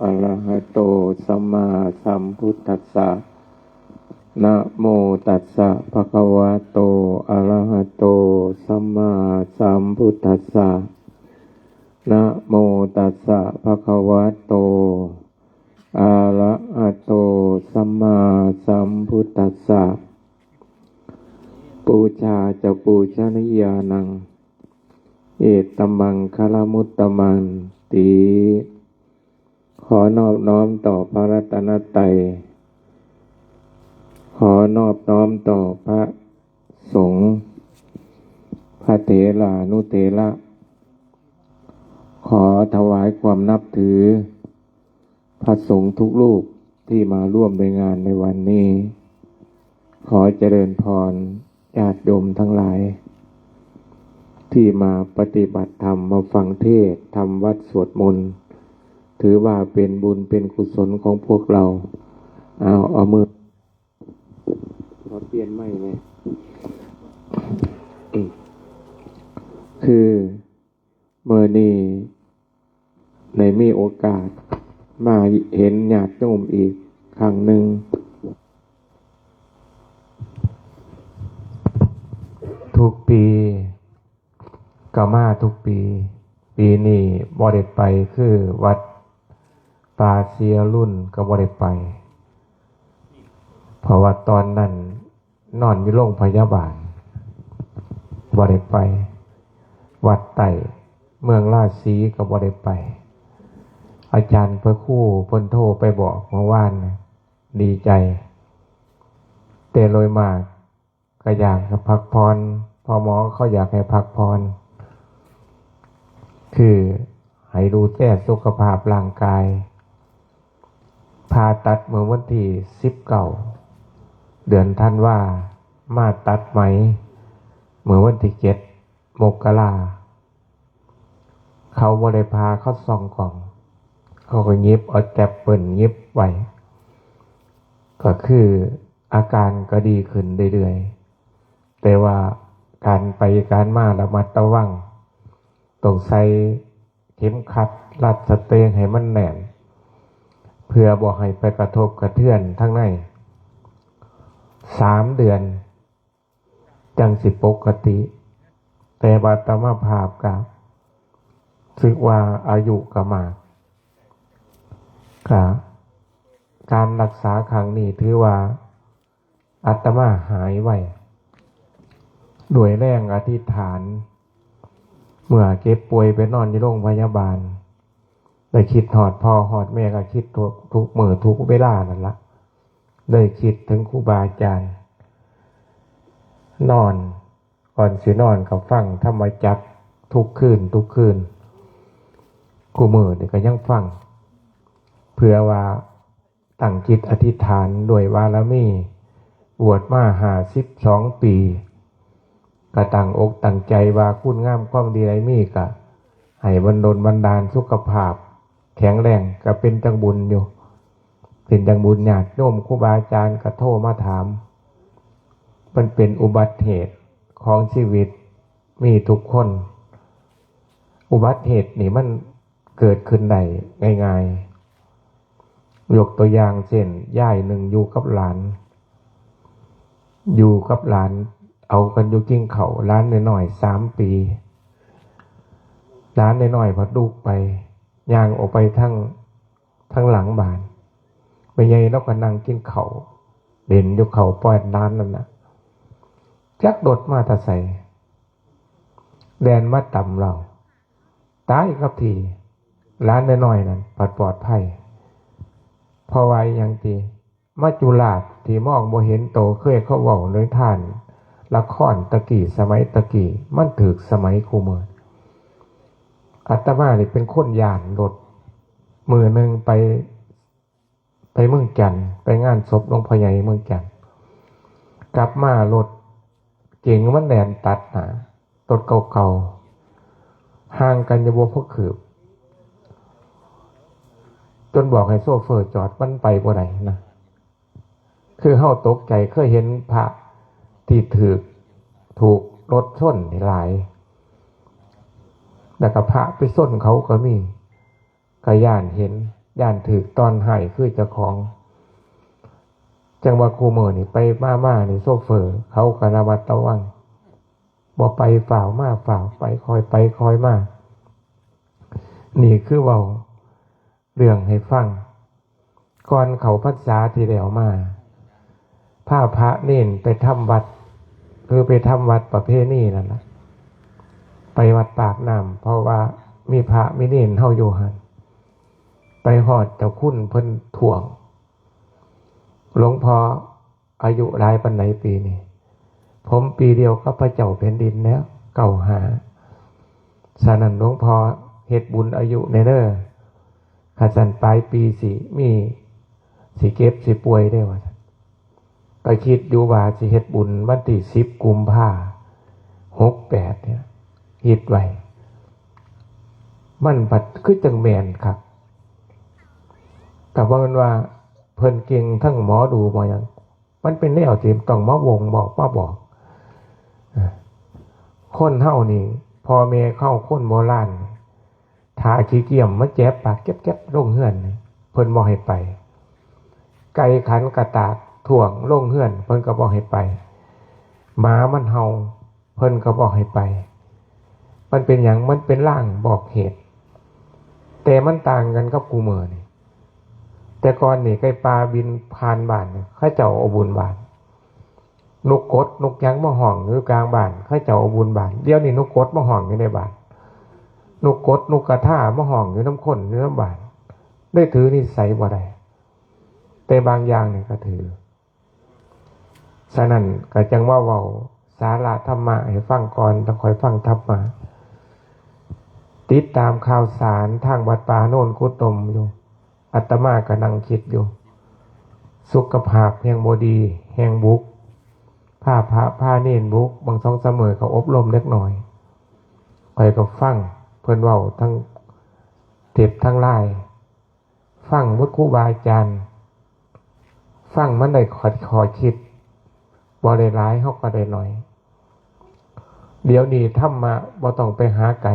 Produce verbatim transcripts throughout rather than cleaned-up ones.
อะระหะโต สัมมาสัมพุทธัสสะ นะโมตัสสะ ภะคะวะโต อะระหะโต สัมมาสัมพุทธัสสะ นะโมตัสสะ ภะคะวะโต อะระหะโต สัมมาสัมพุทธัสสะ ปูชาจะปูชนียานัง เอตตมังคะละมุตตมังติ ขอนอบน้อมต่อพระรัตนตรัย ขอนอบน้อมต่อพระสงฆ์ พระเถรานุเถระ ขอถวายความนับถือ พระสงฆ์ทุกรูปที่มาร่วมในงานในวันนี้ ขอเจริญพรญาติโยมทั้งหลาย ที่มาปฏิบัติธรรม มาฟังเทศน์ ทำวัตรสวดมนต์ ถือว่าเป็นบุญเป็นกุศลของพวกเรา เอา เอามือ ขอเปลี่ยนไมค์หน่อย คือมื้อนี้ได้มีโอกาสมาเห็นญาติโยมอีกครั้งหนึ่ง ทุกปีก็มาทุกปี ปีนี้บ่ได้ไป คือวัดป่าเสียรุ่นก็บ่ได้ไป เพราะว่าตอนนั้นนอนอยู่โรงพยาบาล บ่ได้ไป วัดใต้เมืองราศีก็บ่ได้ไป อาจารย์พระครูเพิ่นโทรไปบอกเมื่อวานนะ ดีใจ แต่โดยมากก็อยากให้พักผ่อน พ่อหมอเขาอยากให้พักผ่อน คือให้ดูแลสุขภาพร่างกาย ผ่าตัดเมื่อวันที่สิบเก้า เดือนธันวา มาตัดไหมเมื่อวันที่เจ็ด มกรา เขาบ่ได้ผ่า เขาส่องกล้อง เขาก็หยิบเอาแจ็บเปิ้ลหยิบไว้ ก็คืออาการก็ดีขึ้นเรื่อยๆ แต่ว่าการไปการมาระมัดระวัง ต้องใส่เข็มขัดรัดสเตงให้มันแน่น เพื่อบ่ให้ไปกระทบกระเทือนทางใน สามเดือนจั่งสิปกติ แต่ว่าอาตมาภาพก็รู้สึกว่าอายุก็มาก ก็การรักษาครั้งนี้ถือว่าอาตมาหายไว ด้วยแรงอธิษฐาน เมื่อเจ็บป่วยไปนอนอยู่โรงพยาบาล ได้คิดฮอดพ่อฮอดแม่ก็คิดทุก ทุกมื้อทุกเวลานั่นละ ได้คิดถึงครูบาอาจารย์ นอน ก่อนสินอนก็ฟังธรรมจักรทุกคืนทุกคืน คู่มื้อนี่ก็ยังฟัง เพื่อว่าตั้งจิตอธิษฐานด้วยบารมี บวชมาห้าสิบสองปี ก็ตั้งอกตั้งใจว่าคุณงามความดีใดมีก็ให้บันดลบันดาลสุขภาพแข็งแรง ก็เป็นจั่งบุญอยู่ เป็นจั่งบุญ ญาติโยมครูบาอาจารย์ก็โทรมาถาม มันเป็นอุบัติเหตุของชีวิต มีทุกคน อุบัติเหตุนี่มันเกิดขึ้นได้ง่ายๆ ยกตัวอย่างเช่น ยายหนึ่งอยู่กับหลาน อยู่กับหลาน เอากันอยู่กินข้าว หลานน้อยๆ สามปี หลานน้อยๆ พัดลุกไป ย่างออกไปทาง ทางหลังบ้าน แม่ใหญ่ลาวก็นั่งกินข้าว เล่นอยู่ข้าวป้อนหลานนั่นน่ะ จักรถมาแต่ไส แล่นมาตำลาว ตายกับที่ หลานน้อยๆ นั่น พัดปลอดภัย เพราะว่าอิหยังติ มัจจุราชที่มองบ่เห็นโต เคยเขาเว้าในทาน ละครตะกี้ สมัยตะกี้ มันถืกสมัยคู่มื้อ อาตมานี่เป็นคนย้านรถ มื้อหนึ่งไป ไปเมืองจันทน์ ไปงานศพหลวงพ่อใหญ่เมืองจันทน์ กลับมารถเก๋งมันแล่นตัดหน้า รถเก่าๆ ห่างกันอยู่บ่พอคืบ จนบอกให้โชเฟอร์จอด มันไปบ่ได้นะ คือเฮาตกใจ เคยเห็นพระที่ถืก ถูกรถชนนี่หลาย แล้วก็พระไปชนเขาก็มี ก็ย้านเห็น ย่านถืกต้อนฮ้ายคือเจ้าของ จั่งว่าคู่มื้อนี่ไปมามานี่โชเฟอร์เขาก็ระมัดระวัง บ่ไปฟ้าวมาฟ้าว ไปค่อยไปค่อยมา นี่คือเว้าเรื่องให้ฟัง ก่อนเข้าพรรษาที่แล้วมา พาพระเณรไปทำวัด คือไปทำวัดประเพณีนั่นล่ะ ไปวัดปากน้ำ เพราะว่ามีพระมีเณรเฮาอยู่หั่น ไปฮอดเจ้าคุณเพิ่นท้วง หลวงพ่ออายุหลายปานใดปีนี้ ผมปีเดียวกับพระเจ้าแผ่นดินแล้ว เก้าห้า ฉะนั้นหลวงพ่อเฮ็ดบุญอายุแหน่เด้อ คันซั้นปลายปีสิมี สิเจ็บสิป่วยเด้ ว่าซั่น ก็คิดอยู่ว่าสิเฮ็ดบุญวันที่สิบกุมภา หกแปด เนี่ย คิดไว้ มันบัดคือจั่งแม่นคัก ก็บ่แม่นว่าเพิ่นเก่งทั้งหมอดูหมอหยัง มันเป็นแนวที่ต้องมาบ่งบอกมาบอก เออ คนเฮานี่ พ่อแม่เฮาคนโบราณ ถ้าขี้เกียจมาแจ๊บปากแจ๊บๆลงเฮือนนี่ เพิ่นบ่ให้ไป ไก่ขันกระตากท้วงลงเฮือน เพิ่นก็บ่ให้ไป หมามันเห่า เพิ่นก็บ่ให้ไป มันเป็นหยัง มันเป็นลางบอกเหตุ แต่มันต่างกันกับคู่มื้อนี่ แต่ก่อนนี่ไก่ป่าบินผ่านบ้านนี่ เขาเจ้าเอาบุญบ้าน นกกดนกหยังมาฮ้องอยู่กลางบ้าน เขาเจ้าเอาบุญบ้าน เดี๋ยวนี้นกกดมาฮ้องอยู่ในบ้าน นกกดนกกระทามาฮ้องอยู่นำคนอยู่นำบ้าน ได้ถือนิสัยบ่ได้ แต่บางอย่างนี่ก็ถือ ฉะนั้นก็จั่งว่าเว้าสาระธรรมะให้ฟังก่อน จั่งค่อยฟังธรรมะ ติดตามข่าวสารทางวัดป่าโนนกุดลมอยู่ อาตมาก็นั่งคิดอยู่ สุขภาพแฮงบ่ดี แฮงบุก พาพระพาเณรบุก บางสองสามมื้อก็อบรมเด็กน้อย ข้อยก็ฟังเพิ่นเว้าทั้งเทปทั้งไลน์ ฟังหมดครูบาอาจารย์ ฟังมันได้ข้อ ข้อคิด บ่ได้หลาย เฮาก็ได้น้อย เดี๋ยวนี้ธรรมะบ่ต้องไปหาไกล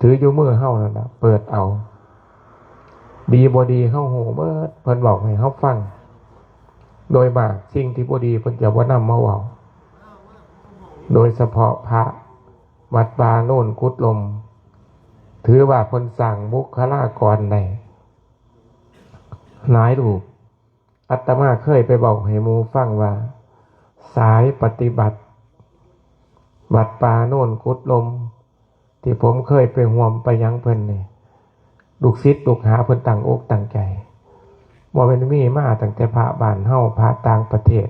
ถืออยู่มือเฮานั่นล่ะ เปิดเอา ดีบ่ดีเฮาฮู้เบิด เพิ่นเว้าให้เฮาฟัง โดยมากสิ่งที่บ่ดีเพิ่นจะบ่นำมาเว้า โดยเฉพาะพระวัดป่าโนนกุดลม ถือว่าเพิ่นสร้างบุคลากรได้หลายรูป อาตมาเคยไปเว้าให้หมู่ฟังว่า สายปฏิบัติ วัดป่าโนนกุดลม ที่ผมเคยไปร่วมไปหยังเพิ่นนี่ ลูกศิษย์ลูกหาเพิ่นตั้งอกตั้งใจ บ่แม่นมีมาตั้งแต่พระบ้านเฮา พระต่างประเทศ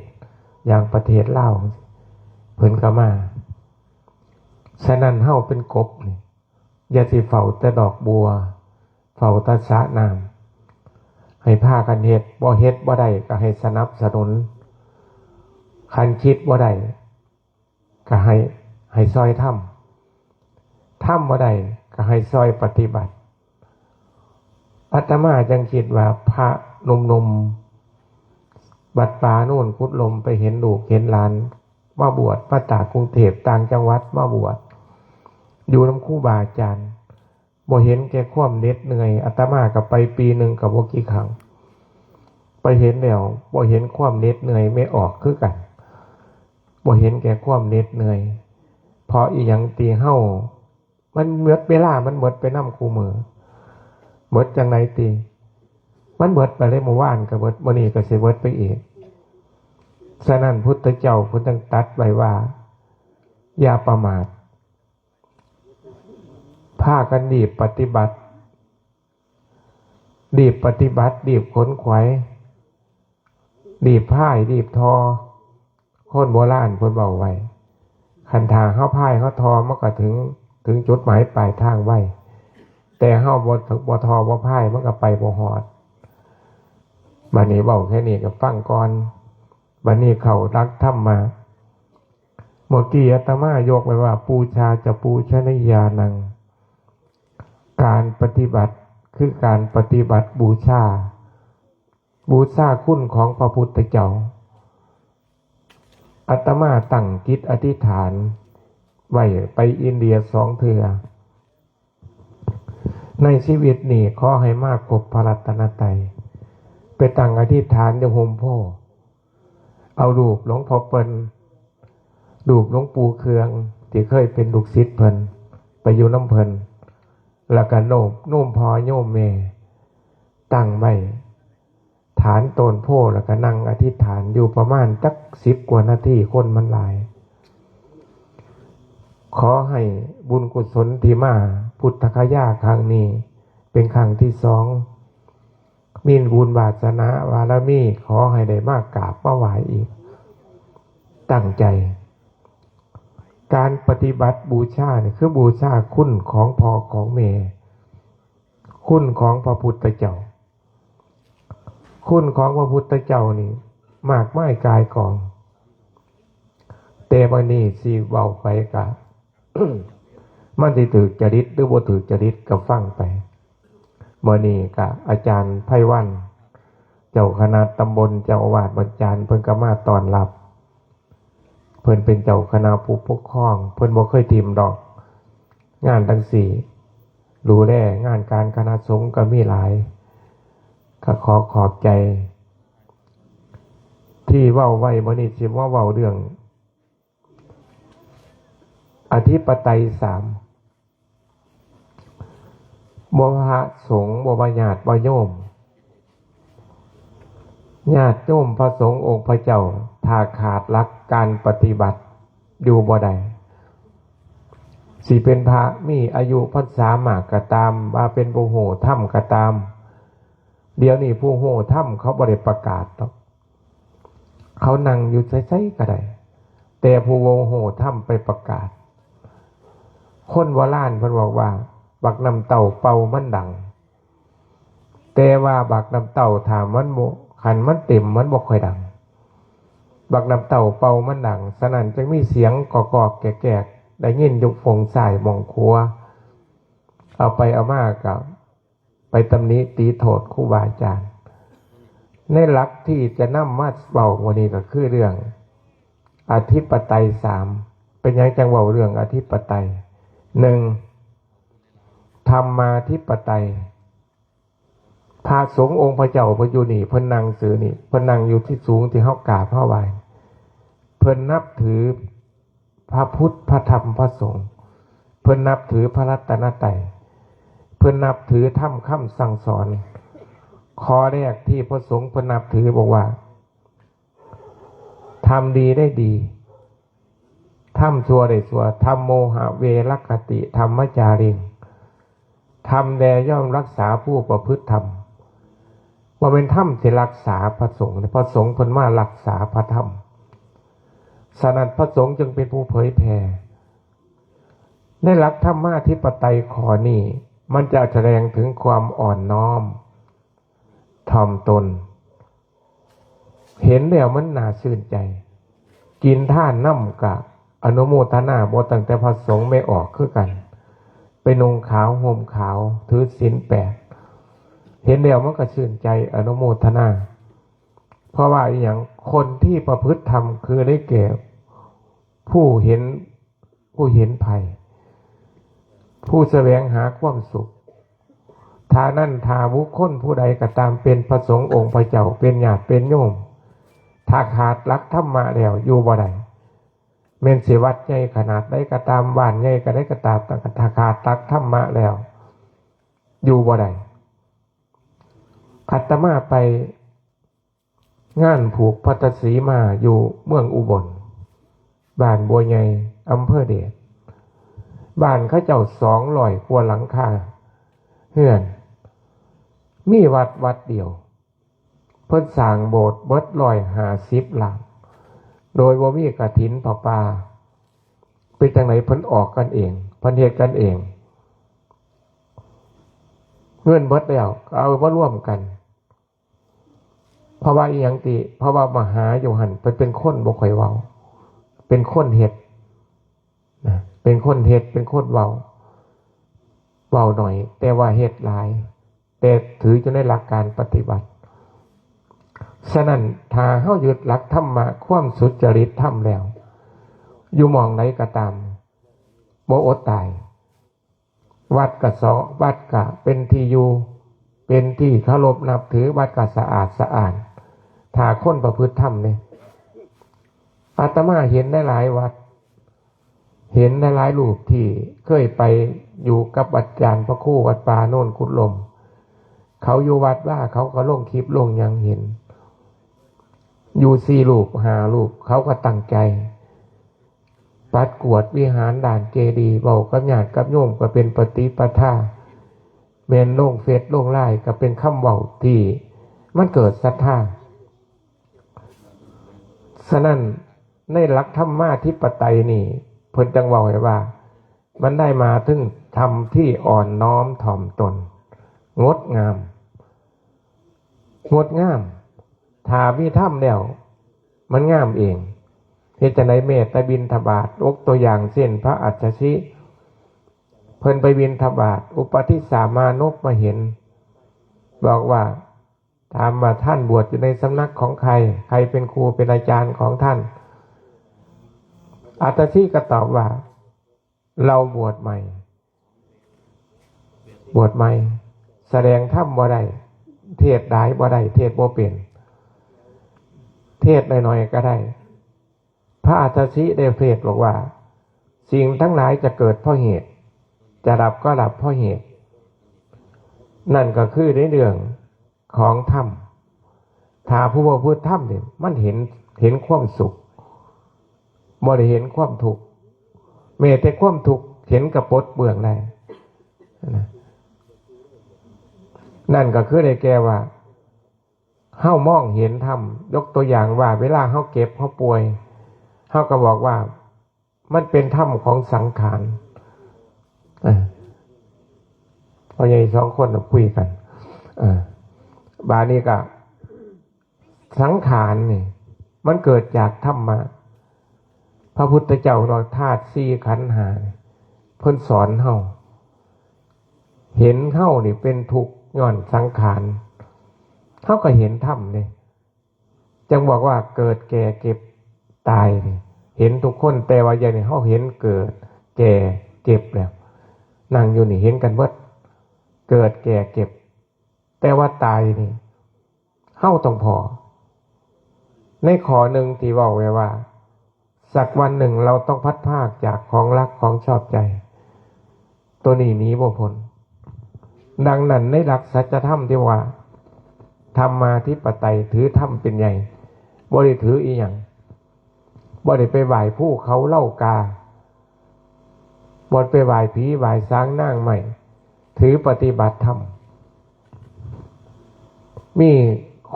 อย่างประเทศลาว เพิ่นก็มา ฉะนั้นเฮาเป็นกบนี่ อย่าสิเฝ้าแต่ดอกบัว เฝ้าแต่สระน้ำ ให้พากันเฮ็ด บ่เฮ็ดบ่ได้ก็ให้สนับสนุน คันคิดบ่ได้ก็ให้ ให้ซอยทำ ทำบ่ได้ก็ให้ซอยปฏิบัติ อาตมาจั่งคิดว่าพระหนุ่มๆ วัดป่าโนนกุดลม ไปเห็นลูกเห็นหลานมาบวช มาจากกรุงเทพฯ ต่างจังหวัดมาบวช อยู่นำครูบาอาจารย์ บ่เห็นแก่ความเหน็ดเหนื่อย อาตมาก็ไปปีหนึ่งก็บ่กี่ครั้ง ไปเห็นแล้วบ่เห็นความเหน็ดเหนื่อย แม่ออกคือกัน บ่เห็นแก่ความเหน็ดเหนื่อย เพราะอิหยังติ เฮา มันหมดเวลา มันหมดไปนำคู่มื้อ หมดจั่งใดติ มันหมดไปเลย มื้อวานก็หมด มื้อนี้ก็สิหมดไปอีก ฉะนั้นพุทธเจ้าเพิ่นจึงตรัสไว้ว่า อย่าประมาท พากันรีบปฏิบัติ รีบปฏิบัติ รีบขนขวาย รีบพาย รีบทอ คนโบราณเพิ่นเว้าไว้ คันถ้าเฮาพายเฮาทอ มันก็ถึง ถึงจุดหมายปลายทางไว แต่เฮาบ่ บ่ทอบ่พาย มันก็ไปบ่ฮอด บัดนี้เว้าแค่นี้ก็ฟังก่อน บัดนี้เข้าหลักธรรมะ เมื่อกี้อาตมายกไว้ว่า ปูชาจะปูชนียานัง การปฏิบัติคือการปฏิบัติบูชา บูชาคุณของพระพุทธเจ้า อาตมาตั้งจิตอธิษฐานไว้ไปอินเดียสองเทื่อ ในชีวิตนี้ขอให้มาพบพระรัตนตรัย ไปตั้งอธิษฐานอยู่โฮมโพธิ์ เอารูปหลวงพ่อเปิ้น รูปหลวงปู่เครื่องที่เคยเป็นลูกศิษย์เพิ่น ไปอยู่นำเพิ่น แล้วก็โน้ม โน้มพ่อโยมแม่ ตั้งไว้ ฐานต้นโพธิ์ แล้วก็นั่งอธิษฐานอยู่ประมาณจักสิบกว่านาที คนมันหลาย ขอให้บุญกุศลที่มาพุทธคยาครั้งนี้ เป็นครั้งที่สอง มีบุญวาสนาบารมี ขอให้ได้มากราบมาไหว้อีก ตั้งใจ การปฏิบัติบูชานี่คือบูชาคุณของพ่อของแม่ คุณของพระพุทธเจ้า คุณของพระพุทธเจ้านี่มากมายกายกอง แต่วันนี้สิเว้าไปกะ มันสิถืกจริตหรือบ่ถืกจริตก็ฟังไป มื้อนี้กะอาจารย์ไพวัน เจ้าคณะตำบล เจ้าอาวาสวัดจาน เพิ่นก็มาต้อนรับ เพิ่นเป็นเจ้าคณะผู้ปกครอง เพิ่นบ่เคยถิ่มดอก งานจั่งซี้ ดูแลงานการคณะสงฆ์ก็มีหลาย ก็ขอขอบใจ ที่เว้าไว้มื้อนี้สิมาเว้าเรื่อง อธิปไตยสาม บ่ว่าพระสงฆ์ บ่ว่าญาติ บ่โยม ญาติโยมพระสงฆ์องค์พระเจ้า ถ้าขาดหลักการปฏิบัติอยู่บ่ได้ สิเป็นพระมีอายุพรรษามากก็ตาม ว่าเป็นผู้ฮู้ธรรมก็ตาม เดี๋ยวนี้ผู้ฮู้ธรรมเขาบ่ได้ประกาศดอก เขานั่งอยู่ไสๆก็ได้ แต่ผู้บ่ฮู้ธรรมไปประกาศ คนโบราณเพิ่นบอกว่า บักน้ำเต้าเป่ามันดัง แต่ว่าบักน้ำเต้าถ้ามันบ่ คันมันเต็มมันบ่ค่อยดัง บักน้ำเต้าเป่ามันดัง ฉะนั้นจึงมีเสียงกอกๆแกกๆ ได้ยินอยู่โพงซ้ายโพงขวา เอาไปเอามาก็ไปตำหนิติโทษครูบาอาจารย์ ในหลักที่จะนำมาเว้าวันนี้ก็คือเรื่องอธิปไตยสาม เป็นหยังจังเว้าเรื่องอธิปไตย หนึ่ง ธรรมาธิปไตย พระสงฆ์องค์พระเจ้าเพิ่นอยู่นี่ เพิ่นนั่งซื่อนี่ เพิ่นนั่งอยู่ที่สูงที่เฮากราบเฮาไหว้ เพิ่นนับถือพระพุทธ พระธรรม พระสงฆ์ เพิ่นนับถือพระรัตนตรัย เพิ่นนับถือธรรมคำสั่งสอน ข้อแรกที่พระสงฆ์เพิ่นนับถือบอกว่า ทำดีได้ดี ทำชั่วได้ชั่ว ธัมโม หะเว รักขติ ธัมมจาริง ธรรมแลย่อมรักษาผู้ประพฤติธรรม ว่าเป็นธรรมที่รักษาพระสงฆ์ พระสงฆ์เพิ่นมารักษาพระธรรม ฉะนั้นพระสงฆ์จึงเป็นผู้เผยแผ่ ในหลักธรรมาธิปไตยข้อนี้ มันจะแสดงถึงความอ่อนน้อม ถ่อมตน เห็นแล้วมันน่าชื่นใจ กินทานนำกะอนุโมทนา บ่ตั้งแต่พระสงฆ์แม่ออกคือกัน ไปนุ่งขาวห่มขาว ถือศีลแปด เห็นแล้วมันก็ชื่นใจอนุโมทนา เพราะว่าอีหยัง คนที่ประพฤติธรรมคือได้แก่ผู้เห็น ผู้เห็นภัย ผู้แสวงหาความสุข ถ้านั้นถ้าบุคคลผู้ใดก็ตามเป็นพระสงฆ์องค์พระเจ้า เป็นญาติเป็นโยม ถ้าขาดหลักธรรมะแล้วอยู่บ่ได้ แม่นสิวัดใหญ่ขนาดใดก็ตาม บ้านใหญ่ก็ได้ก็ตาม ถ้าขาดหลักธรรมะแล้ว อยู่บ่ได้ อาตมาไปงานผูกพัทธสีมาอยู่เมืองอุบล บ้านบัวใหญ่ อำเภอเดช บ้านเขาเจ้าสองร้อยกว่าหลังคาเฮือน มีวัดวัดเดียว เพิ่นสร้างโบสถ์เบิดร้อยห้าสิบหลัง โดยบ่มีกฐินผ้าป่า เป็นจั่งใดเพิ่นออกกันเอง เพิ่นเฮ็ดกันเอง เงินเบิดแล้วก็เอามารวมกัน เพราะว่าอีหยังติ เพราะว่ามหาอยู่หั่นเพิ่นเป็นคนบ่ค่อยเว้า เป็นคนเฮ็ดนะ เป็นคนเฮ็ด เป็นคนเว้า เว้าหน่อย แต่ว่าเฮ็ดหลาย แต่ถืออยู่ในหลักการปฏิบัติ ฉะนั้นถ้าเฮายึดหลักธรรมะ ความสุจริตธรรมแล้ว อยู่หม่องใดก็ตาม บ่อดตาย วัดกะเสาะ วัดกะเป็นที่อยู่ เป็นที่เคารพนับถือ วัดกะสะอาดสะอ้าน ถ้าคนประพฤติธรรมเนี่ย อาตมาเห็นได้หลายวัด เห็นได้หลายรูปที่เคยไปอยู่กับอาจารย์พระครูวัดป่าโนนกุดลม เขาอยู่วัดว่าเขาก็ลงคลิปลงหยังเห็น อยู่สี่รูปห้ารูป เขาก็ตั้งใจ ปัดกวาดวิหารด้านเจดีย์ เว้ากับญาติกับโยมก็เป็นปฏิปทา แม่นลงเฟซลงไลน์ก็เป็นคำเว้าที่มันเกิดศรัทธา ฉะนั้นในหลักธรรมาธิปไตยนี่ เพิ่นจั่งเว้าไว้ว่า มันได้มาถึงธรรมที่อ่อนน้อมถ่อมตน งดงาม งดงาม ถ้ามีธรรมแล้ว มันงามเอง เฮ็ดจั่งใด๋แม้แต่บิณฑบาต ยกตัวอย่างเช่น พระอัสสชิ เพิ่นไปบิณฑบาต อุปติสสะมานพมาเห็น บอกว่า ถามว่าท่านบวชอยู่ในสำนักของใคร ใครเป็นครูเป็นอาจารย์ของท่าน อัสสชิก็ตอบว่า เราบวชใหม่ บวชใหม่ แสดงธรรมบ่ได้ เทศน์หลายบ่ได้ เทศน์บ่เป็น เทศน์น้อยๆก็ได้ พระอัสสชิได้เทศน์บอกว่า สิ่งทั้งหลายจะเกิดเพราะเหตุ จะดับก็ดับเพราะเหตุ นั่นก็คือในเรื่องของธรรม ถ้าผู้ประพฤติธรรมเนี่ย มันเห็น เห็นความสุข บ่ได้เห็นความทุกข์ แม้แต่ความทุกข์เห็นก็ปลดเปลื้องได้นะ นั่นก็คือได้แก่ว่า เฮามองเห็นธรรม ยกตัวอย่างว่า เวลาเฮาเจ็บเฮาป่วย เฮาก็บอกว่า มันเป็นธรรมของสังขาร อ่า พ่อใหญ่สองคนน่ะคุยกัน อ่า บาดนี้ก็ สังขารนี่ มันเกิดจากธรรมะ พระพุทธเจ้าเนาะ ธาตุสี่ขันธ์ห้า เพิ่นสอนเฮา เห็นเฮานี่เป็นทุกข์ย้อนสังขาร เฮาก็เห็นธรรมนี่ จั่งบอกว่าเกิดแก่เจ็บตายนี่ เห็นทุกคน แต่ว่าเดี๋ยวนี้เฮาเห็นเกิดแก่เจ็บแล้ว นั่งอยู่นี่เห็นกันเบิด เกิดแก่เจ็บ แต่ว่าตายนี่ เฮาต้องพ้อ ในข้อหนึ่งที่เว้าไว้ว่า สักวันหนึ่งเราต้องพลัดพรากจากของรักของชอบใจ ตัวนี้หนีบ่พ้น ดังนั้นในหลักสัจธรรมที่ว่า ธรรมาธิปไตย ถือธรรมเป็นใหญ่ บ่ได้ถืออีหยัง บ่ได้ไปไหว้ภูเขาเหล้ากา บ่ได้ไปไหว้ผีไหว้สางนางไม้ ถือปฏิบัติธรรม มี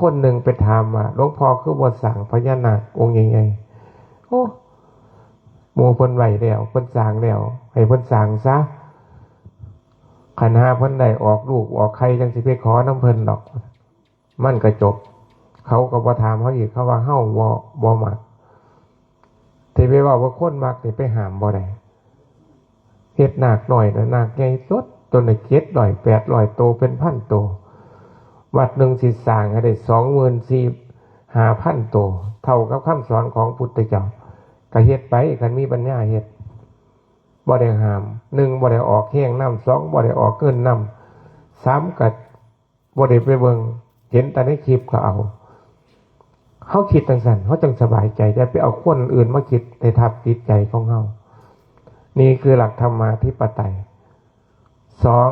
คนหนึ่งไปถามว่า หลวงพ่อคือบ่สร้างพญานาคองค์ใหญ่ๆ โอ้ หมู่เพิ่นไหว้แล้ว เพิ่นสร้างแล้ว ให้เพิ่นสร้างซะ คันหาเพิ่นได้ออกลูกออกไข่จั่งสิไปขอนำเพิ่นดอก มันก็จบ เขาก็บ่ถามเฮาอีก เขาว่าเฮาบ่ บ่มัก ที่ไปเว้าว่าคนมักนี่ไปห้ามบ่ได้ เฮ็ดนาคน้อยน่ะ นาคใหญ่สุด ตัวละเจ็ดร้อยแปดร้อยโต เป็นพันโต วัดหนึ่งสิสร้างให้ได้สองหมื่นสี่ห้าพันโต เท่ากับคำสอนของพุทธเจ้า ก็เฮ็ดไป คันมีปัญญาเฮ็ด บ่ได้ห้าม หนึ่ง บ่ได้ออกแฮงนำ สอง บ่ได้ออกเงินนำ สาม ก็ บ่ได้ไปเบิ่ง เห็นแต่ในคลิปก็เอา เฮาคิดจั่งซั้น เฮาจั่งสบายใจ อย่าไปเอาคนอื่นมาคิดให้ทับจิตใจของเฮา นี่คือหลักธรรมาธิปไตย สอง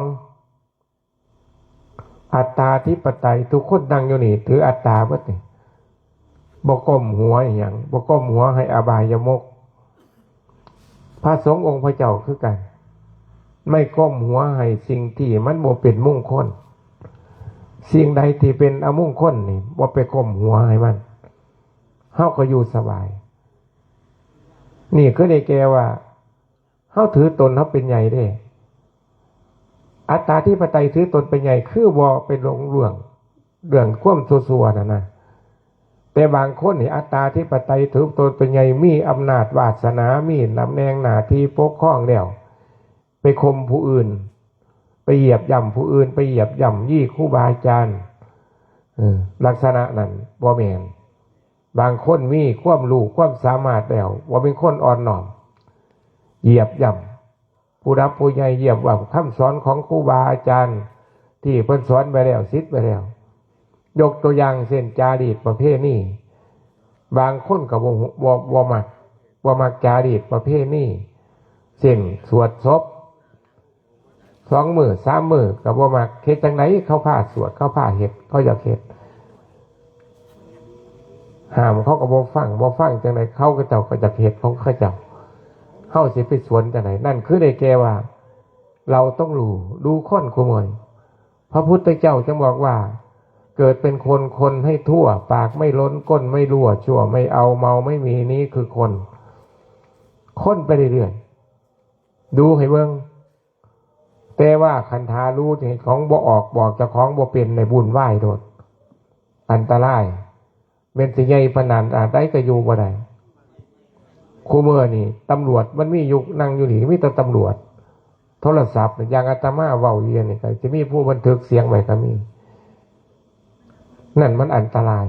อัตตาธิปไตย ทุกคนนั่งอยู่นี่ ถืออัตตาเบิดนี่ บ่ก้มหัวอีหยัง บ่ก้มหัวให้อบายมุข พระสงฆ์องค์พระเจ้าคือกัน ไม่ก้มหัวให้สิ่งที่มันบ่เป็นมงคล สิ่งใดที่เป็นอมงคลนี่ บ่ไปก้มหัวให้มัน เฮาก็อยู่สบาย นี่คือได้แก่ว่า เฮาถือตนเฮาเป็นใหญ่เด้ อัตตาธิปไตยถือตนเป็นใหญ่ คือบ่ไปหลงเรื่อง เรื่องความชั่วๆ นั่นนะ แต่บางคนนี่อัตตาธิปไตยถือตนเป็นใหญ่ มีอำนาจวาสนา มีตำแหน่งหน้าที่ปกครองแล้ว ไปข่มผู้อื่น ไปเหยียบย่ำผู้อื่น ไปเหยียบย่ำยี่ครูบาอาจารย์ เออ ลักษณะนั้นบ่แม่น บางคนมีความรู้ความสามารถแล้ว บ่เป็นคนอ่อนน้อม เหยียบย่ ผู้หลักผู้ใหญ่เยียบว่าคำสอนของครูบาอาจารย์ ที่เพิ่นสอนไว้แล้ว ศิษย์ไว้แล้ว ยกตัวอย่างเช่น จารีตประเพณี บางคนก็บ่ บ่ บ่มัก บ่มักจารีตประเพณี เช่น สวดศพ สองมื้อสามมื้อก็บ่มัก เฮ็ดจั่งใดเขาพาสวด เขาพาเฮ็ด เขาอยากเฮ็ด ห้ามเขาก็บ่ฟัง บ่ฟังจั่งใด เขา เขาเจ้าก็อยากเฮ็ดของเขาเจ้า เฮาสิไปสวนจั่งใด นั่นคือได้แก่ว่า เราต้องรู้ ดูคนคุมื้อนี้ พระพุทธเจ้าจึงบอกว่า เกิดเป็นคน คนให้ทั่ว ปากไม่ล้น ก้นไม่รั่ว ชั่วไม่เอา เมาไม่มี นี้คือคน คนไปเรื่อยๆ ดูให้เบิ่ง แต่ว่าคันถ้ารู้นี่ ของบ่ออก บอกเจ้าของบ่เป็น ในบุญไหว้โดด อันตราย แม่นสิใหญ่ปานนั้น อาจใดก็อยู่บ่ได้ คุมื้อนี้ตำรวจมันมีอยู่ นั่งอยู่นี่มีแต่ตำรวจ โทรศัพท์ อย่างอาตมาเว้าอยู่นี่ ก็สิมีผู้บันทึกเสียงไว้ก็มี นั่นมันอันตราย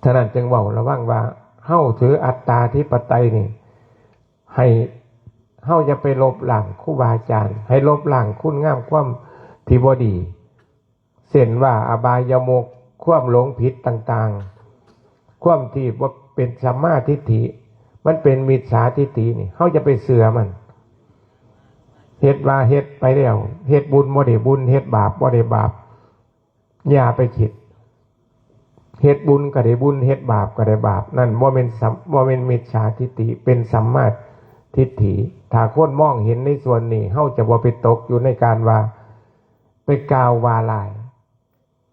ฉะนั้นจึงเว้าระวังว่า เฮาถืออัตตาธิปไตยนี่ ให้เฮาอย่าไปลบล้างครูบาอาจารย์ ให้ลบล้างคุณงามความที่บ่ดี เช่นว่าอบายมุข ความหลงผิดต่างๆ ความที่บ่เป็นสัมมาทิฏฐิ มันเป็นมิจฉาทิฏฐินี่ เฮาอย่าไปเชื่อมัน เฮ็ดว่าเฮ็ดไปแล้ว เฮ็ดบุญบ่ได้บุญ เฮ็ดบาปบ่ได้บาป อย่าไปคิด เฮ็ดบุญก็ได้บุญ เฮ็ดบาปก็ได้บาป นั่นบ่แม่นสัม- บ่แม่นมิจฉาทิฏฐิ เป็นสัมมาทิฏฐิ ถ้าคนมองเห็นในส่วนนี้ เฮาจะบ่ไปตกอยู่ในการว่า ไปกล่าวว่าร้าย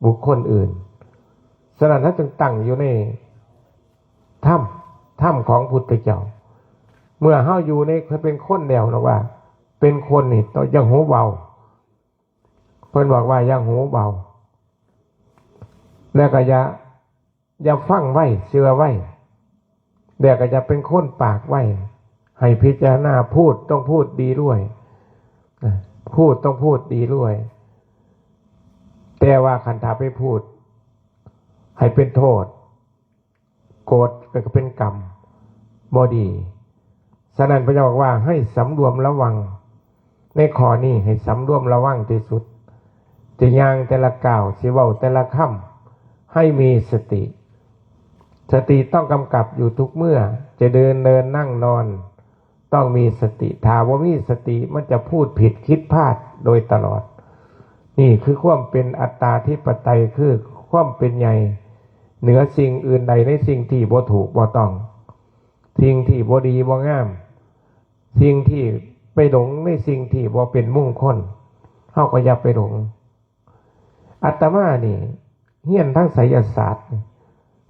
บุคคลอื่น ฉะนั้นเฮาจึงตั้งอยู่ในธรรม ธรรมของพุทธเจ้า เมื่อเฮาอยู่ใน เป็นคนแล้วนะว่า เป็นคนนี่ต้องอย่าหูเบา เพิ่นบอกว่าอย่าหูเบา แล้วก็อย่า อย่าฟังไว เชื่อไว แล้วก็อย่าเป็นคนปากไว ให้พิจารณา พูดต้องพูดดีด้วย พูดต้องพูดดีด้วย แต่ว่าคันถ้าไปพูดให้เป็นโทษ โกรธก็เป็นกรรมบ่ดี ฉะนั้นพระเจ้าบอกว่าให้สำรวมระวัง ในข้อนี้ให้สำรวมระวังที่สุด จะย่างแต่ละก้าว สิเว้าแต่ละคำ ให้มีสติ สติต้องกำกับอยู่ทุกเมื่อ จะเดิน เดิน นั่ง นอน ต้องมีสติ ถ้าบ่มีสติมันจะพูดผิดคิดพลาดโดยตลอด นี่คือความเป็นอัตตาธิปไตย คือความเป็นใหญ่เหนือสิ่งอื่นใดในสิ่งที่บ่ถูกบ่ต้อง สิ่งที่บ่ดีบ่งาม สิ่งที่ไปหลงในสิ่งที่บ่เป็นมงคล เฮาก็อย่าไปหลง อาตมานี่เฮียนทางไสยศาสตร์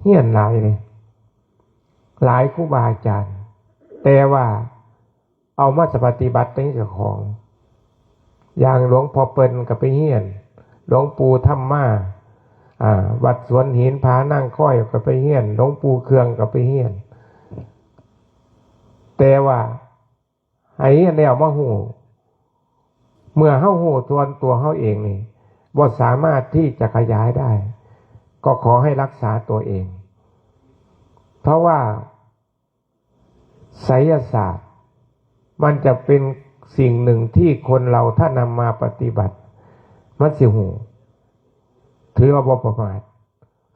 เฮียนหลายเลย หลายครูบาอาจารย์ แต่ว่าเอามาปฏิบัติในเจ้าของ อย่างหลวงพ่อเปิ้นก็ไปเฮียน หลวงปู่ธรรมา อ่า วัดสวนหินผานางคอยก็ไปเฮียน หลวงปู่เครื่องก็ไปเฮียน แต่ว่าให้เฮียนแล้วมาฮู้ เมื่อเฮาฮู้ส่วนตัวเฮาเองนี่ บ่สามารถที่จะขยายได้ ก็ขอให้รักษาตัวเอง เพราะว่าไสยศาสตร์ มันจะเป็นสิ่งหนึ่งที่คนเราถ้านำมาปฏิบัติ มันสิฮู้ ถือว่าบ่ประมาท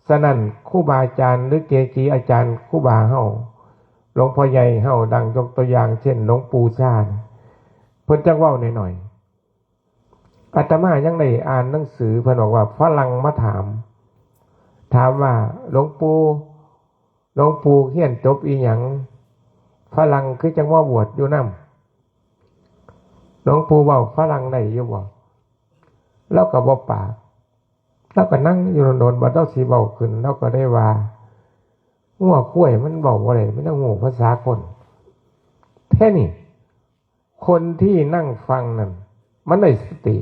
ฉะนั้นครูบาอาจารย์หรือเกจิอาจารย์ครูบาเฮา หลวงพ่อใหญ่เฮา ดังยกตัวอย่างเช่นหลวงปู่ชาญ เพิ่นจักเว้าหน่อยๆ อาตมายังได้อ่านหนังสือ เพิ่นบอกว่าฝรั่งมาถาม ถามว่า หลวงปู่ หลวงปู่เฮียนจบอีหยัง ฝรั่งคือจังมาบวชอยู่นำ หลวงปู่เว้าฝรั่งได้อยู่บ่ ลาวก็บ่ปาก ลาวก็นั่งอยู่โดนๆ บัดลาวสิเว้าขึ้น ลาวก็ได้ว่า งัวควายมันเว้าบ่ได้ มันยังฮู้ภาษาคน แท้นี่ คนที่นั่งฟังนั่น มันได้สติ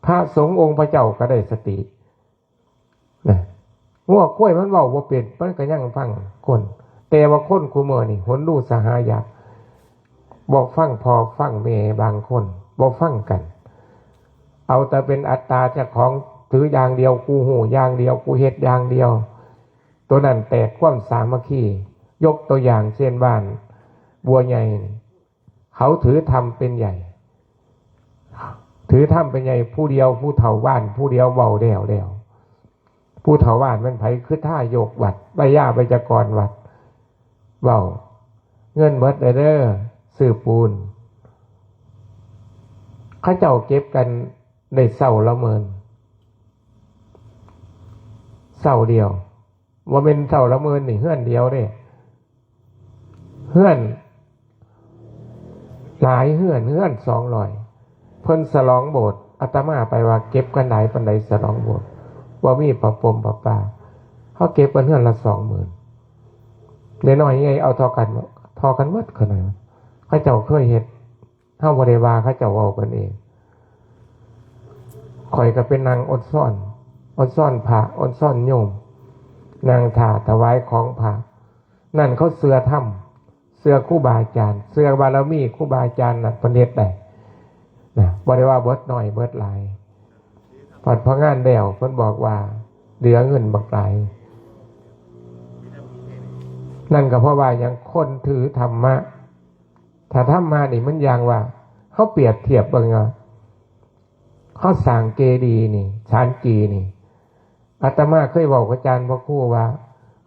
พระสงฆ์องค์พระเจ้าก็ได้สติ นะ งัวควายมันเว้าบ่เป็น มันก็ยังฟังคน แต่ว่าคนคุมื้อนี่ หนดูสหายะ บ่ฟังพ่อฟังแม่บางคน บ่ฟังกัน เอาแต่เป็นอัตตาเจ้าของ ถืออย่างเดียว กูฮู้อย่างเดียว กูเฮ็ดอย่างเดียว ตัวนั้นแตกความสามัคคี ยกตัวอย่างเช่นบ้านบัวใหญ่นี่ เขาถือธรรมเป็นใหญ่ ถือธรรมเป็นใหญ่ ผู้เดียว ผู้เฒ่าบ้านผู้เดียวเว้าแล้วแล้ว ผู้เฒ่าบ้านเป็นไผ คือทายกวัด ไวยาวัจกรวัด เว้า เงินหมดแล้วเด้อ ซื้อปูน เขาเจ้าเก็บกันได้เช้าละหมื่น เช้าเดียว ว่าเป็นเช้าละหมื่นนี่ เฮือนเดียวเด้ เฮือน หลายเฮือน เฮือนสองร้อย เพิ่นฉลองโบสถ์ อาตมาไปว่าเก็บกันหลายปานใดฉลองโบสถ์ ว่ามีประปมประปา เขาเก็บกันเฮือนละสองหมื่น น้อยๆใหญ่เอาเท่ากัน เท่ากันหมดขนาด เขาเจ้าเคยเฮ็ด เฮาบ่ได้ว่า เขาเจ้าเว้ากันเอง ข้อยก็เป็นนางอดซ้อน อดซ้อนพระ อดซ้อนโยม นางถ่าถวายของพระ นั่นเขาเชื่อธรรม เชื่อครูบาอาจารย์ เชื่อบารมีครูบาอาจารย์น่ะ เพิ่นเฮ็ดได้นะ บ่ได้ว่าเบิดน้อยเบิดหลาย พอดพองานแล้ว เพิ่นบอกว่าเหลือเงินบักหลาย นั่นก็เพราะว่าหยัง คนถือธรรมะ ถ้าธรรมะนี่มันอย่างว่า เขาเปรียบเทียบเบิ่งว่า เขาสร้างเจดีย์นี่ ศาลจีนี่ อาตมาเคยเว้ากับอาจารย์พระครูว่า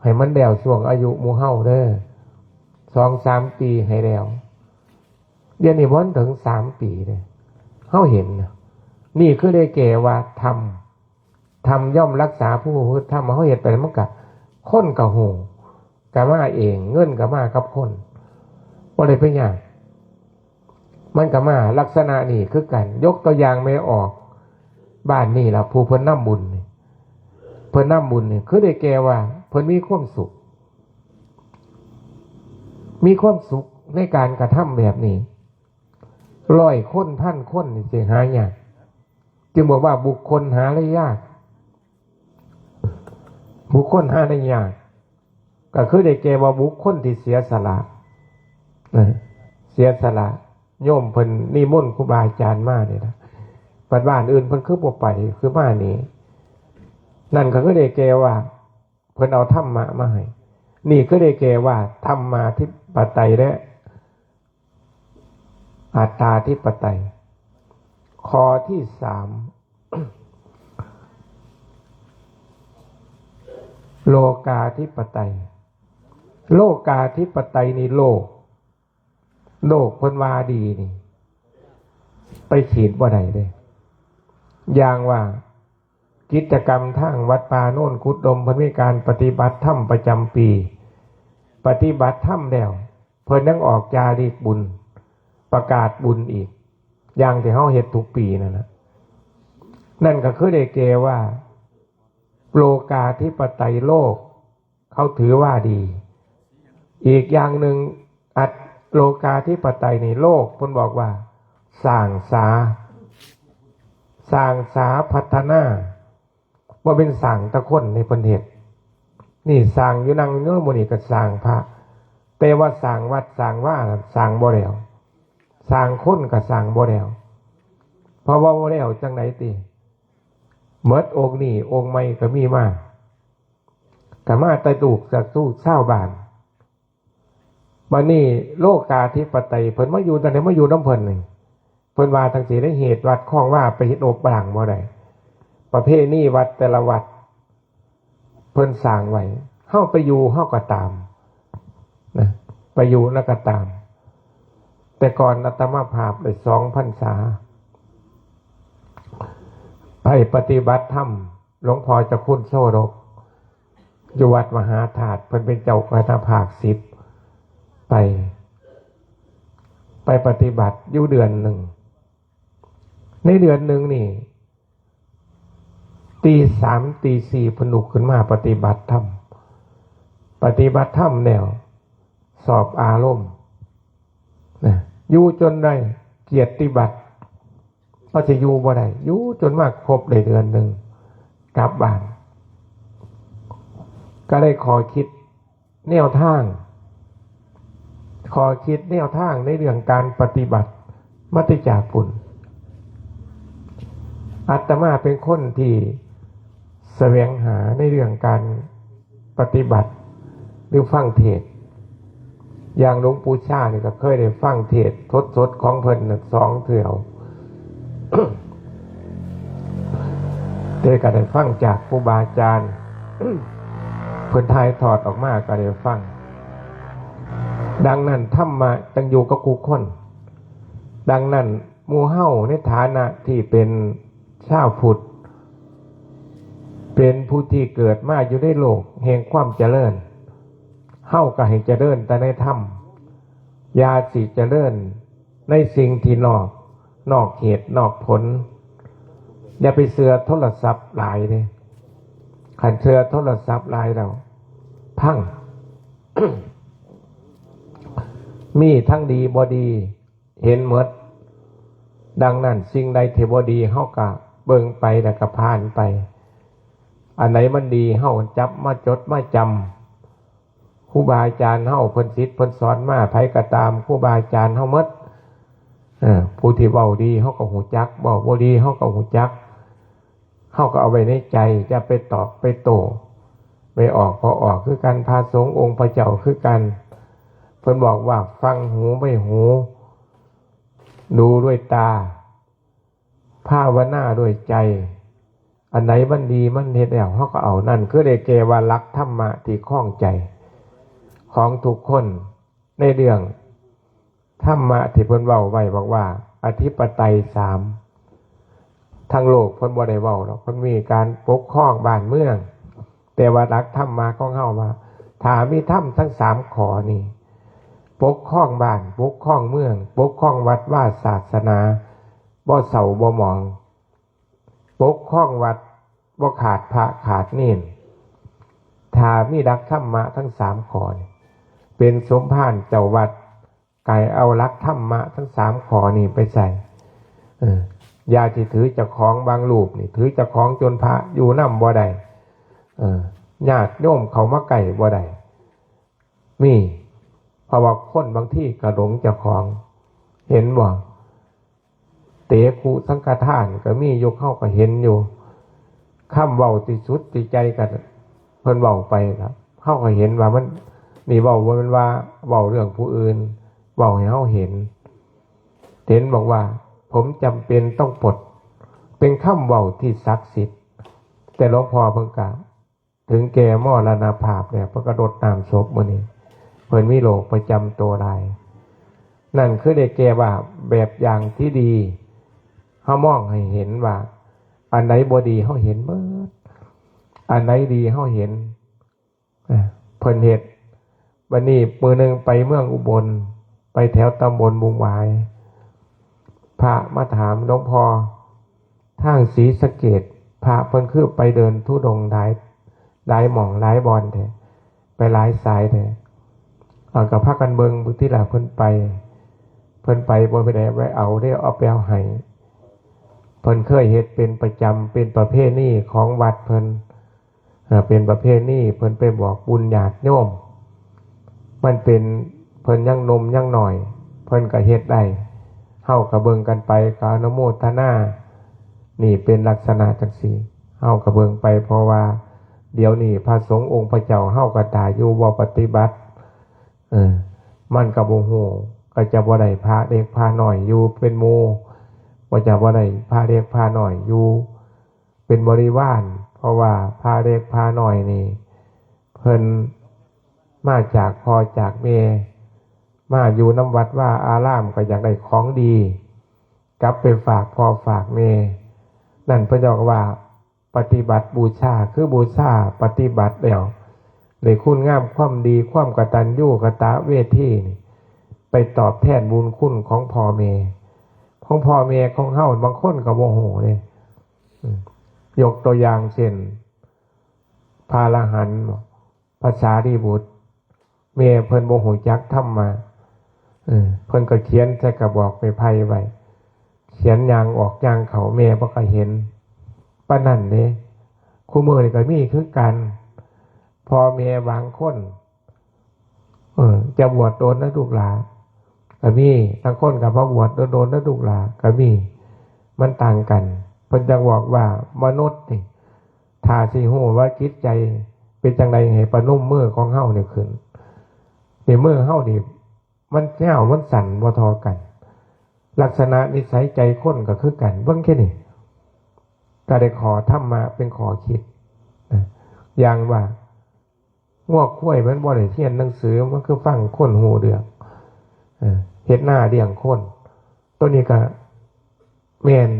ให้มันแล้วช่วงอายุหมู่เฮาเด้อ สองสามปีให้แล้ว เดี๋ยวนี้บ่ถึงสามปีเลย เขาเห็นนะ นี่คือได้แก่ว่าธรรม ธรรมย่อมรักษาผู้ประพฤติธรรม เขาเฮ็ดไปแล้วมันก็ คนก็ฮู้ ก็มาเอง เงินก็มากับคน บ่ได้ไปยาก มันก็มาลักษณะนี้คือกัน ยกตัวอย่างแม่ออก บ้านนี่ล่ะ ผู้เพิ่นนำบุญนี่ เพิ่นนำบุญนี่ คือได้แก่ว่า เพิ่นมีความสุข มีความสุขในการกระทำแบบนี้ ร้อยคน พันคนนี่สิหายาก จึงบอกว่าบุคคลหาได้ยาก บุคคลหาได้ยาก ก็คือได้แก่ว่าบุคคลที่เสียสละ เออ เสียสละ โยมเพิ่นนิมนต์ครูบาอาจารย์มานี่นะ บัดบ้านอื่นเพิ่นคือบ่ไป คือมานี่ นั่นก็คือได้แก่ว่า เพิ่นเอาธรรมะมาให้ นี่คือได้แก่ว่าธรรมาธิปไตยและอัตตาธิปไตย ข้อที่สาม โลกาธิปไตย โลกาธิปไตยนี่โลก โลกเพิ่นว่าดีนี่ ไปขีดบ่ได้เด้ อย่างว่ากิจกรรมทางวัดป่าโนนกุดดม เพิ่นมีการปฏิบัติธรรมประจำปี ปฏิบัติธรรมแล้ว เพิ่นยังออกจาริกบุญ ประกาศบุญอีก อย่างที่เฮาเฮ็ดทุกปีนั่นนะ นั่นก็คือได้แก่ว่า โลกาธิปไตยโลก เขาถือว่าดี อีกอย่างหนึ่ง อัต โลกาธิปไตยในโลกเพิ่นบอกว่า สร้างสา สร้างสาพัฒนา บ่เป็นสร้างแต่คนในเพิ่นเฮ็ด นี่สร้างอยู่นั่งอยู่มื้อนี้ก็สร้างพระ แต่ว่าสร้างวัดสร้างวาน่ะสร้างบ่แล้ว สร้างคนก็สร้างบ่แล้ว เพราะว่าบ่แล้วจังได๋ติ หมดองค์นี้องค์ใหม่ก็มีมา ก็มาแต่ลูกจากลูกชาวบ้าน บัดนี้โลกาธิปไตยเพิ่นมาอยู่ตอนไหน มาอยู่นำเพิ่นนี่ เพิ่นว่าจั่งซี้ ได้เหตุวัดคลองวาไปเฮ็ดอบปางบ่ได้ ประเพณีวัดแต่ละวัด เพิ่นสร้างไว้ เฮาไปอยู่เฮาก็ตาม นะ ไปอยู่แล้วก็ตาม แต่ก่อนอาตมาภาพได้สองพรรษา ไปปฏิบัติธรรม หลวงพ่อเจ้าคุณโชดก อยู่วัดมหาธาตุ เพิ่นเป็นเจ้าคณะภาคสิบ ไป ไปปฏิบัติอยู่เดือนหนึ่ง ในเดือนหนึ่งนี่ ตีสามตีสี่เพิ่นลุกขึ้นมาปฏิบัติธรรม ปฏิบัติธรรมแล้ว สอบอารมณ์ นะ อยู่จนได้เกียรติบัตร ก็จะอยู่บ่ได้ อยู่จนมาครบได้เดือนหนึ่ง กลับบ้าน ก็ได้ขอคิดแนวทาง ขอคิดแนวทางในเรื่องการปฏิบัติ มาแต่จากพุ้น อาตมาเป็นคนที่แสวงหาในเรื่องการปฏิบัติ หรือฟังเทศน์ อย่างหลวงปู่ชานี่ก็เคยได้ฟังเทศน์สดๆของเพิ่นน่ะสองเทื่อ เทศน์ก็ได้ฟังจากครูบาอาจารย์ เพิ่นถ่ายทอดออกมาก็ได้ฟัง ดังนั้นธรรมะจั่งอยู่กับคู่คน ดังนั้นหมู่เฮาในฐานะที่เป็นชาวพุทธ เป็นผู้ที่เกิดมาอยู่ในโลกแห่งความเจริญ เฮาก็ให้เจริญแต่ในธรรม อย่าสิเจริญในสิ่งที่นอก นอกเหตุนอกผล อย่าไปเชื่อโทรศัพท์หลายเด้ คันเชื่อโทรศัพท์หลายแล้ว พัง มีทั้งดีบ่ดี เห็นหมด ดังนั้นสิ่งใดที่บ่ดีเฮาก็เบิ่งไปแล้วก็ผ่านไป อันไหนมันดีเฮาจับมาจดมาจำ ครูบาอาจารย์เฮาเพิ่นสิทธิ์เพิ่นสอนมา ไผก็ตามครูบาอาจารย์เฮาหมด เออ ผู้ที่เว้าดีเฮาก็ฮู้จัก เว้าบ่ดีเฮาก็ฮู้จัก เฮาก็เอาไว้ในใจ อย่าไปตอบไปโต้ ไปออกพอออกคือกัน พระสงฆ์องค์พระเจ้าคือกัน เพิ่นบอกว่าฟังหูไว้หู ดูด้วยตา ภาวนาด้วยใจ อันไหนมันดีมันเฮ็ดแล้วเฮาก็เอา นั่นคือได้แก่ว่าหลักธรรมะที่ครองใจของทุกคน ในเรื่องธรรมะที่เพิ่นเว้าไว้บอกว่าอธิปไตยสาม ทั้งโลกเพิ่นบ่ได้เว้าดอก เพิ่นมีการปกครองบ้านเมือง แต่ว่าหลักธรรมะของเฮาว่า ถ้ามีธรรมทั้งสามข้อนี้ ปกครองบ้าน ปกครองเมือง ปกครองวัดวาศาสนา บ่เศร้าบ่หมอง ปกครองวัดบ่ขาดพระขาดเณร ถ้ามีหลักธรรมะทั้งสามข้อนี้ เป็นสมภารเจ้าวัด ก็ให้เอาหลักธรรมะทั้งสามข้อนี้ไปใส่ เออ อย่าสิถือเจ้าของ บางรูปนี่ถือเจ้าของจนพระอยู่นำบ่ได้ เออ ญาติโยมเข้ามาใกล้บ่ได้ มี เพราะว่าคนบางทีก็หลงเจ้าของ เห็นบ่ เตคุสังฆทานก็มีอยู่ เฮาก็เห็นอยู่ คำเว้าที่สุดที่ใจก็เพิ่นเว้าไปครับ เฮาก็เห็นว่ามัน นี่เว้าบ่แม่นว่าเว้าเรื่องผู้อื่น เว้าให้เฮาเห็น เห็นบอกว่า ผมจำเป็นต้องปลด เป็นคำเว้าที่ศักดิ์สิทธิ์ แต่หลวงพ่อเพิ่นก็ถึงแก่มรณภาพแล้ว เพิ่นก็รดน้ำศพมื้อนี้ เพิ่นมีโรคประจำตัวหลาย นั่นคือได้แก่ว่าแบบอย่างที่ดี เฮามองให้เห็นว่า อันใดบ่ดีเฮาเห็นเบิด อันใดดีเฮาเห็น อ่ะ เพิ่นเฮ็ด บัดนี้มื้อหนึ่งไปเมืองอุบล ไปแถวตำบลบุงหวาย พระมาถามหลวงพ่อ ทางศรีสะเกษ พระเพิ่นคือไปเดินธุดงค์หลาย หลายหม่องหลายบ่อนแท้ ไปหลายสายแท้ เอาก็พากันเบิ่ง บุติล่ะเพิ่นไป เพิ่นไปบ่ไปได้ไว้เอาเด้ เอาไปเอาให้ เพิ่นเคยเฮ็ดเป็นประจำ เป็นประเพณีของวัดเพิ่น เอ่อ เป็นประเพณี เพิ่นไปบอกบุญญาติโยม มันเป็น เพิ่นยังหนุ่มยังน้อย เพิ่นก็เฮ็ดได้ เฮาก็เบิ่งกันไป ก็อนุโมทนา นี่เป็นลักษณะจังซี่ เฮาก็เบิ่งไป เพราะว่าเดี๋ยวนี้พระสงฆ์องค์พระเจ้าเฮาก็ตายอยู่ บ่ปฏิบัติ เออ มันก็บ่ฮู้ ก็จะบ่ได้พระเล็กพระน้อยอยู่เป็นหมู่ ก็จะบ่ได้พระเล็กพระน้อยอยู่เป็นบริวาร เพราะว่าพระเล็กพระน้อยนี่ เพิ่นมาจากพ่อจากแม่ มาอยู่นำวัดวาอาราม ก็อยากได้ของดี กลับไปฝากพ่อฝากแม่ นั่นเพิ่นเรียกว่าปฏิบัติบูชา คือบูชาปฏิบัติแล้ว ได้คุณงามความดี ความกตัญญูกตเวทีนี่ ไปตอบแทนบุญคุณของพ่อแม่ ของพ่อแม่ของเฮา บางคนก็บ่ฮู้เด้ อืม ยกตัวอย่างเช่น พระอรหันต์ พระสารีบุตร แม่เพิ่นบ่ฮู้จักธรรมะ เออ เพิ่นก็เขียนใส่กระบอกไม้ไผ่ไว้ เขียนย่างออกย่างเข้า แม่บ่ก็เห็น ปานนั้นเด้ คู่มื้อนี้ก็มีคือกัน พ่อแม่บางคน เออ จะบวชโดนนะลูกหลาน ก็มี บางคนก็บ่บวชโดนๆนะลูกหลาน ก็มี มันต่างกัน เพิ่นจั่งบอกว่ามนุษย์นี่ ถ้าสิฮู้ว่าจิตใจเป็นจั่งใด ให้ประนมมือของเฮานี่ขึ้น นี่มือเฮานี่ มันยาวมันสั้นบ่เท่ากัน ลักษณะนิสัยใจคนก็คือกัน เบิ่งแค่นี้ ก็ได้ข้อธรรมะเป็นข้อคิดนะ อย่างว่า งัวควายมันบ่ได้เรียนหนังสือ มันคือฟังคนฮู้เรื่อง เออ เฮ็ดนาเลี้ยงคน ตัวนี้ก็แม่น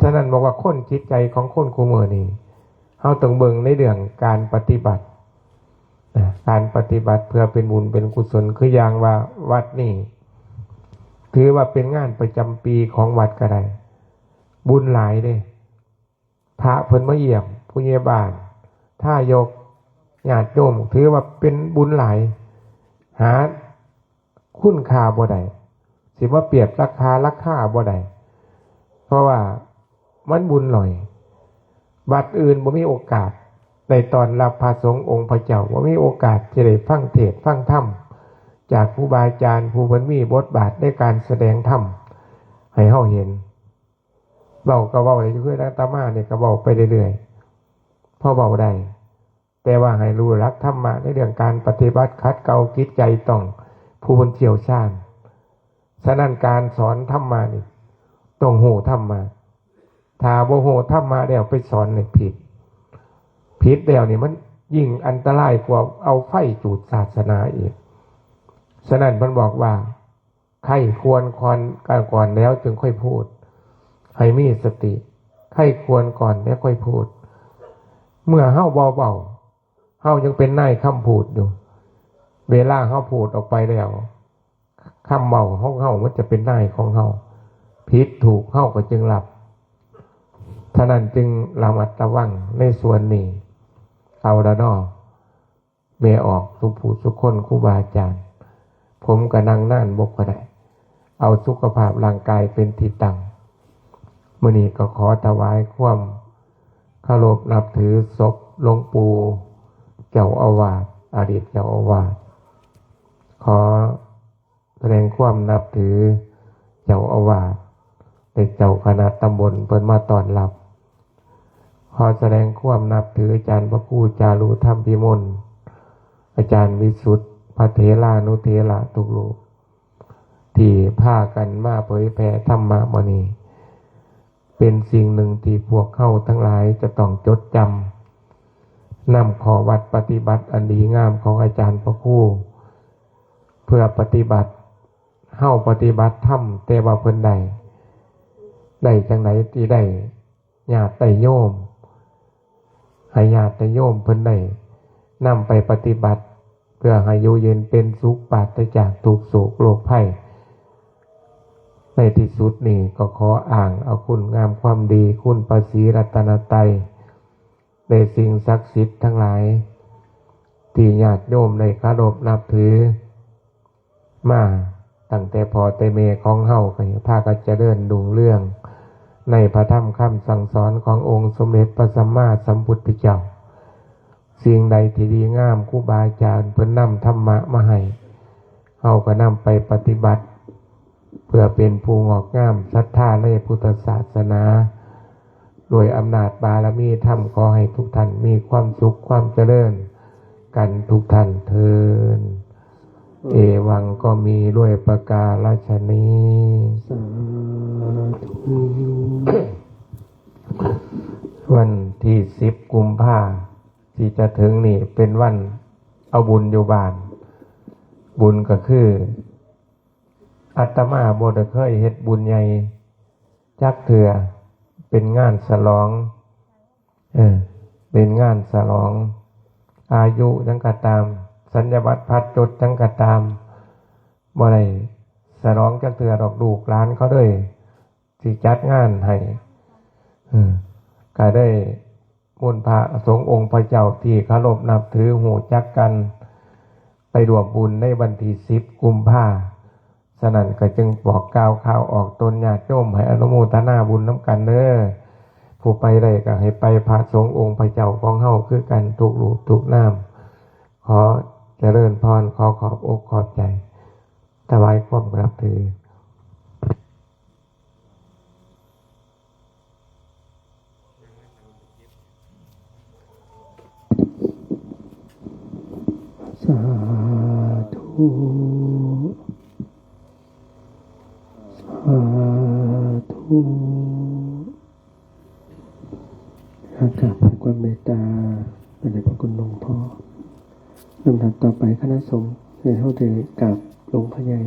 ฉะนั้นบอกว่าคนจิตใจของคนคู่มื้อนี้ เฮาต้องเบิ่งในเรื่องการปฏิบัตินะ การปฏิบัติเพื่อเป็นบุญเป็นกุศล คืออย่างว่าวัดนี้ ถือว่าเป็นงานประจำปีของวัดก็ได้ บุญหลายเด้ พระเพิ่นมาเยี่ยม ผู้ใหญ่บ้าน ทายก ญาติโยม ถือว่าเป็นบุญหลาย หาคุณค่าบ่ได้ สิมาเปรียบราคาราคาบ่ได้ เพราะว่ามันบุญหน่อย วัดอื่นบ่มีโอกาสได้ต้อนรับพระสงฆ์องค์พระเจ้า บ่มีโอกาสจะได้ฟังเทศน์ฟังธรรม จากครูบาอาจารย์ผู้เพิ่นมีบทบาทในการแสดงธรรมให้เฮาเห็น เว้าก็เว้าได้อยู่ คืออาตมานี่ก็เว้าไปเรื่อยๆ พอเว้าได้ แต่ว่าให้รู้หลักธรรมะในเรื่องการปฏิบัติขัดเกลาจิตใจต้องผู้เพิ่นเชี่ยวชาญ ฉะนั้นการสอนธรรมะนี่ต้องฮู้ธรรมะ ถ้าบ่ฮู้ธรรมะแล้วไปสอนนี่ผิด ผิดแล้วนี่มันยิ่งอันตรายกว่าเอาไฟจูดศาสนาอีก ฉะนั้นเพิ่นบอกว่า ใคร่ครวญก่อน ก่อนแล้วจึงค่อยพูด ให้มีสติ ใคร่ครวญก่อนแล้วค่อยพูด เมื่อเฮาบ่เว้า เฮายังเป็นนายคำพูดอยู่ เวลาเฮาพูดออกไปแล้ว คำเว้าของเฮามันจะเป็นนายของเฮา ผิดถูกเฮาก็จึงรับ ฉะนั้นจึงระมัดระวังในส่วนนี้ เอาละเนาะ แม่ออกสุผู้สุคนครูบาอาจารย์ ผมก็นั่งนานบ่ค่อยได้ เอาสุขภาพร่างกายเป็นที่ตั้ง มื้อนี้ก็ขอถวายความเคารพนับถือศพหลวงปู่เจ้าอาวาส อดีตเจ้าอาวาส ขอแสดงความนับถือเจ้าอาวาส และเจ้าคณะตำบลเพิ่นมาต้อนรับ ขอแสดงความนับถืออาจารย์พระครูจารุธรรมพิมล อาจารย์วิสุทธิ์ พระเถรานุเถระทุกรูป ที่พากันมาเผยแผ่ธรรมะมื้อนี้ เป็นสิ่งหนึ่งที่พวกเฮาทั้งหลายจะต้องจดจำ นำข้อวัดปฏิบัติอันดีงามของอาจารย์พระครู เพื่อปฏิบัติ เฮาปฏิบัติธรรม แต่ว่าเพิ่นได้ ได้จังได๋ที่ได้ญาติได้โยม ให้ญาติได้โยมเพิ่นได้นำไปปฏิบัติ เพื่อให้อยู่เย็นเป็นสุข ปราศจากทุกข์โศกโรคภัย ในที่สุดนี้ก็ขออ้างเอาคุณงามความดี คุณพระศรีรัตนตรัย และสิ่งศักดิ์สิทธิ์ทั้งหลาย ที่ญาติโยมได้เคารพนับถือมาตั้งแต่พ่อแต่แม่ของเฮา ก็ให้พากันเจริญรุ่งเรือง ในพระธรรมคำสั่งสอนขององค์สมเด็จพระสัมมาสัมพุทธเจ้า สิ่งใดที่ดีงามครูบาอาจารย์เพิ่นนำธรรมะมาให้ เฮาก็นำไปปฏิบัติ เพื่อเป็นผู้งอกงามศรัทธาในพุทธศาสนา ด้วยอำนาจบารมีธรรม ขอให้ทุกท่านมีความสุขความเจริญกันทุกท่านเทอญ เอวังก็มีด้วยประการฉะนี้ สาธุ วันที่สิบกุมภาที่จะถึงนี่เป็นวันเอาบุญอยู่บ้าน บุญก็คือ อาตมาบ่ได้เคยเฮ็ดบุญใหญ่จักเทื่อ เป็นงานฉลอง เออ เป็นงานฉลองอายุหยังก็ตาม สัญญาบัตรพัดจดหยังก็ตาม บ่ได้ฉลองจักเทื่อดอก ลูกหลานเขาเลยสิจัดงานให้ เออ ก็ได้ มูลพระสงฆ์องค์พระเจ้าที่เคารพนับถือ ฮู้จักกัน ไปร่วมบุญในวันที่สิบกุมภา ฉะนั้นก็จึงบอกกล่าวข่าวออกตนญาติโยมให้อนุโมทนาบุญนำกันเด้อ ผู้ไปได้ก็ให้ไป พระสงฆ์องค์พระเจ้าของเฮาคือกันทุกรูปทุกนาม ขอเจริญพร ขอขอบอกขอบใจ ถวายความนับถือ สาธุ สาธุ อากราบขอความเมตตาพระเดชพระคุณหลวงพ่อ ลำดับต่อไปคณะสงฆ์ในห้องเรียนกราบหลวงพ่อใหญ่